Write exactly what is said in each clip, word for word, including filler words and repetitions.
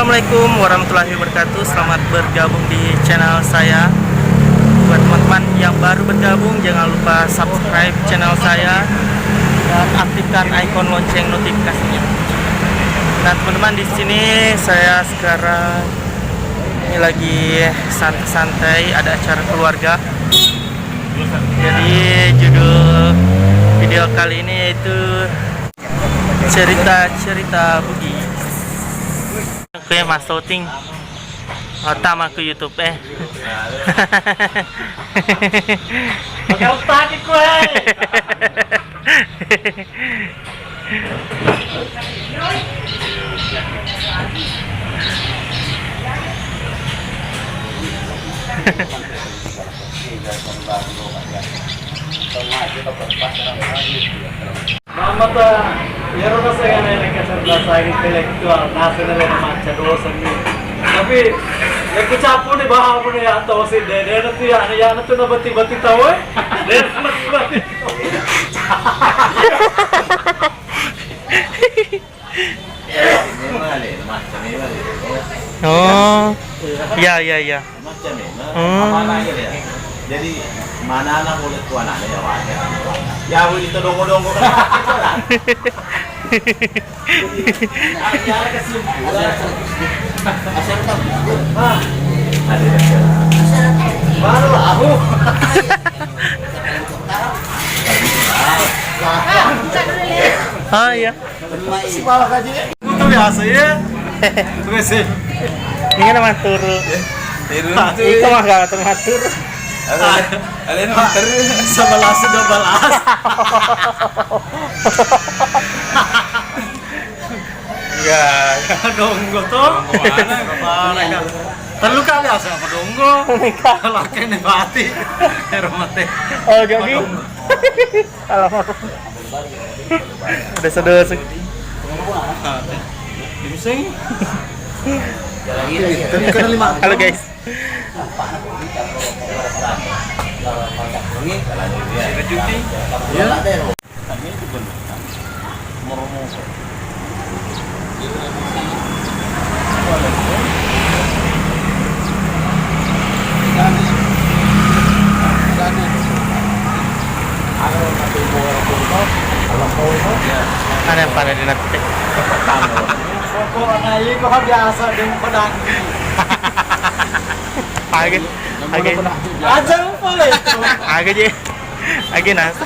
Assalamualaikum warahmatullahi wabarakatuh. Selamat bergabung di channel saya. Buat teman-teman yang baru bergabung, jangan lupa subscribe channel saya dan aktifkan icon lonceng notifikasinya. Nah, teman-teman, di sini saya sekarang ini lagi santai-santai, ada acara keluarga. Jadi, judul video kali ini yaitu cerita-cerita Bugis. Oke, Mas Toting. Pertama ke YouTube, eh. Pakai otak, eh. Mammata, iyaro nasengngana kecerdasan intelektual, nasengngana macca dosenni. Tapi, ya, kucappuni bahapuni ya tau si, de, de, na tu ya, ya, na tu na beti-beti tau, eh. De, na beti-beti tau. Oh, iya, iya, iya. Hmm. Jadi, mana anak boleh tuan ada ya, wajar. Ya, boleh itu donggo-donggo kan. Jadi, ada kesimpulan. Asal tak. Ah. Ada, ada. Baru lah, aku. Ah, iya. Itu biasa ya. Terus sih. Ini kan mah turu. Tiru. Itu mah gak terus turu. Ada, ada yang terus sebelas dua belas. Ya, donggo to. Donggo mana? Kepala. Terluka biasa apa donggo? Nikah. Laki nih mati. Rumah teh. Oh, jadi. Alamak. Udah sedih. Halo guys. Ada yang pada di nanti. Pokoknya iko biasa deng pedangi. Age, age. Aja lupa lah itu. Age je. Age nasa.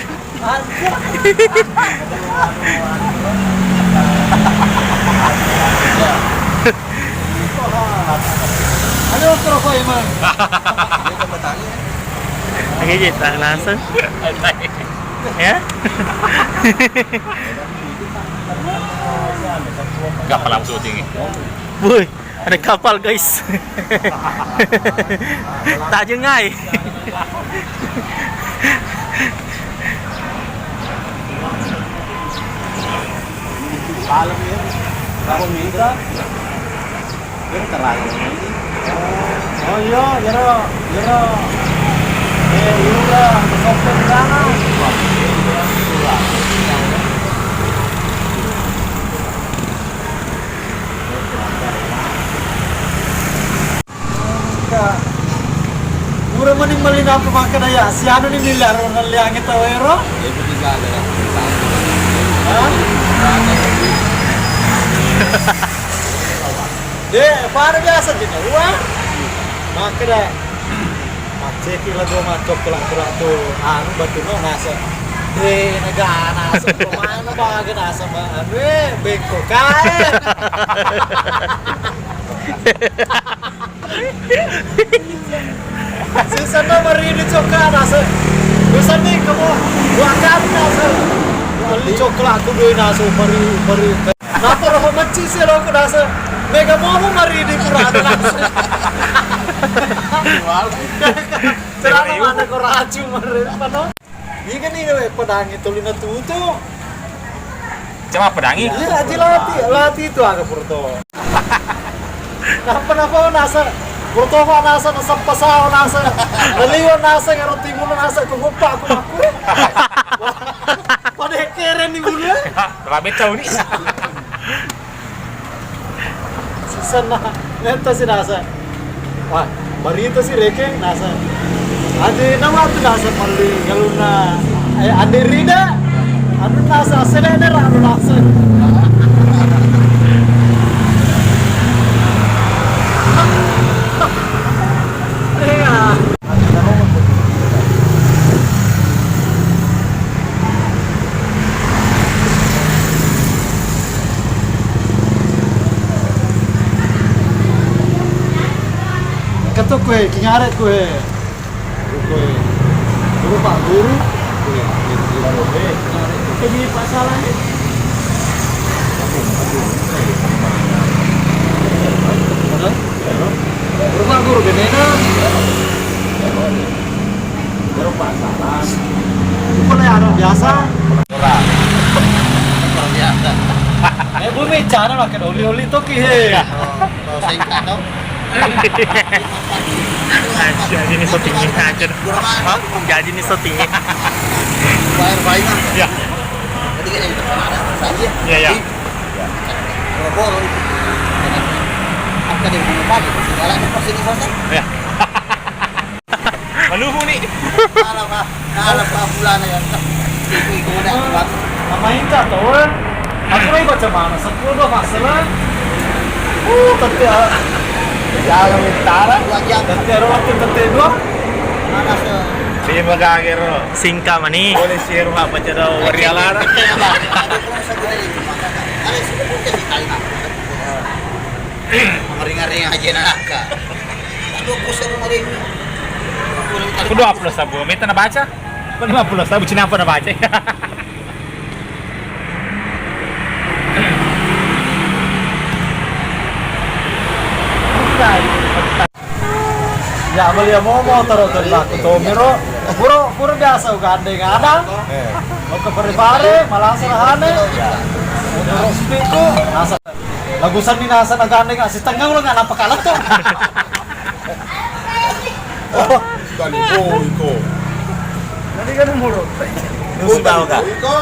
Ayo, terus, Pak Iman. Oke, kita langsung. Ya. Gak pernah syuting. Woi. Ada kapal, guys. Tak jengai. Malam ya. Berapa minta? Ini terakhir. Oh iya, jero, jero. Eh, iya, sopir sana. Pura mani mali nampa makkeda ya, sianu ni millar nalliangi tau ero? Hah? De, pada biasa ji tau, ah. Makkeda, macceki lagu maccokkelak-kelak tu, anu, batu no ngaseng. De, negana aseng, pemain baga naseng, anu, eh, bengkok kae. Susana maridi cokka nase. Susani kamu buakan nase. Beli coklat aku doi nase pari, pari. Napa roho mecci sih lo aku nase. Mega mau maridi kurang nase. Celana mana kau racun maridi, apa no? Iga ni, eh, pedangi tuli na tutu. Cuma pedangi? Iya, aji lati, lati itu aga purto. Napa, napa nasa? Purto kok nasa, nasa pasau nasa. Leliwa nasa, ngaro timun nasa, ku gupa, ku aku. Pada keren ni bulu. Rabe tau ni. Senna, netta si nasa. Wah, barita si rekeng nasa. Ade nama tu nasa malli galunna, eh, Ande Rida. Anu nasa, selene ra anu nasa. Iya. Engka to koe, kingare koe. Koe. Guru Pak Guru. Koe. Jadi Pak Salah. Guru Pak Guru benena. Guru Pak Salah. Bukan ya, anak biasa. Ora. Luar biasa. Eh, bu, mecana lah, kan oli-oli toki, he. Iya. Oh, oh, singkat, toh. Anjir, ini syutingnya, anjir. Hah? Jadi ini syutingnya. Bayar, bayar. Ya. Jadi, kan, yang pertama ada, saja. Iya, iya. Jadi, boro-boro itu. Apa dia mau pakai? Segala itu pasti di sana. Iya. Maluhu ni. Kalah, Pak. Kalah, Pak, bulan ya. Itu, itu udah kuat. Mamainta to, eh. Aku lagi baca mana? Sepuluh dua pasal, eh. Uh, tette, ah. Jalan utara. Dua jam. Tette ro waktu tette dua. Mana se- Terima kasih, Ro. Singka mani. Boleh share, Pak, baca dong. Warialana. Iya, Pak. Ada sebelum kita kita. Meringa-ringa aja nak. Aduh, pusing mari. Aku dua puluh sabu, meta na baca? Aku lima puluh sabu, Cina apa na baca? Ya, beli mau motor tuh, aku tuh, Miro. Pura, pura biasa, gandeng ada. Eh. Mau ke Pare-Pare, malah serahane. Ya. Motor speed tuh, masa Lagusanni nasa nagandeng, ah, setengah ulang nggak nampak kalah tuh. Oh, tadi, oh, iko. Tadi kan mulu. Lu tahu nggak? Iko.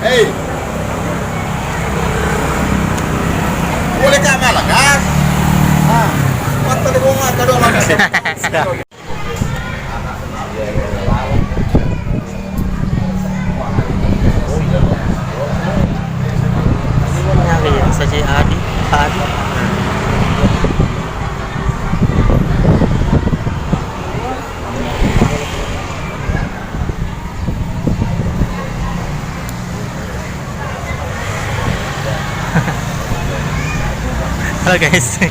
Hei. Boleh kak malah kan? Ah. Mata di rumah kadang makan. Nyali ya, saja Adi, Adi. Halo guys.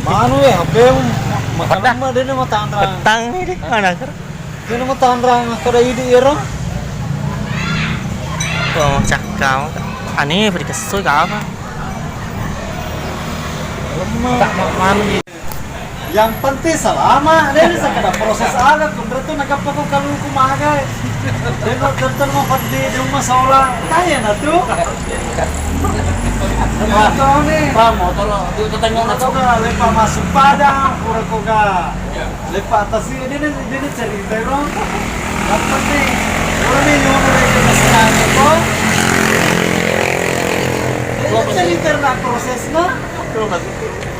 Manu ya, H P mu makanama dene matanrang. Petang ini mana? Dene matanrang kada idi ero. Oh, cakau. Ani beri kesui kau. Lemah. Tak mau manu. Yang penting selamat, deh, ini sekedar proses aga, kunre tu nagappa ko kaluku magai. Deh, no, tentu mau pergi di rumah sekolah, kaya na tu. Motor ni. Pak, motor lo, itu tetangga motor. Motor dah lepas masuk Padang, pura koga. Lepas atas ini, ini, ini cerita, bro. Yang penting, bro, ini yang mulai kita senang itu. Ini cerita nak prosesnya.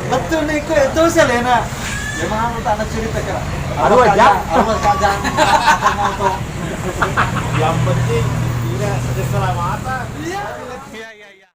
Betul ni, ko itu selena. Memang anu tak nak cerita kira. Aduh, aja. Aduh, aja. Yang penting tidak ada keselamatan. Iya.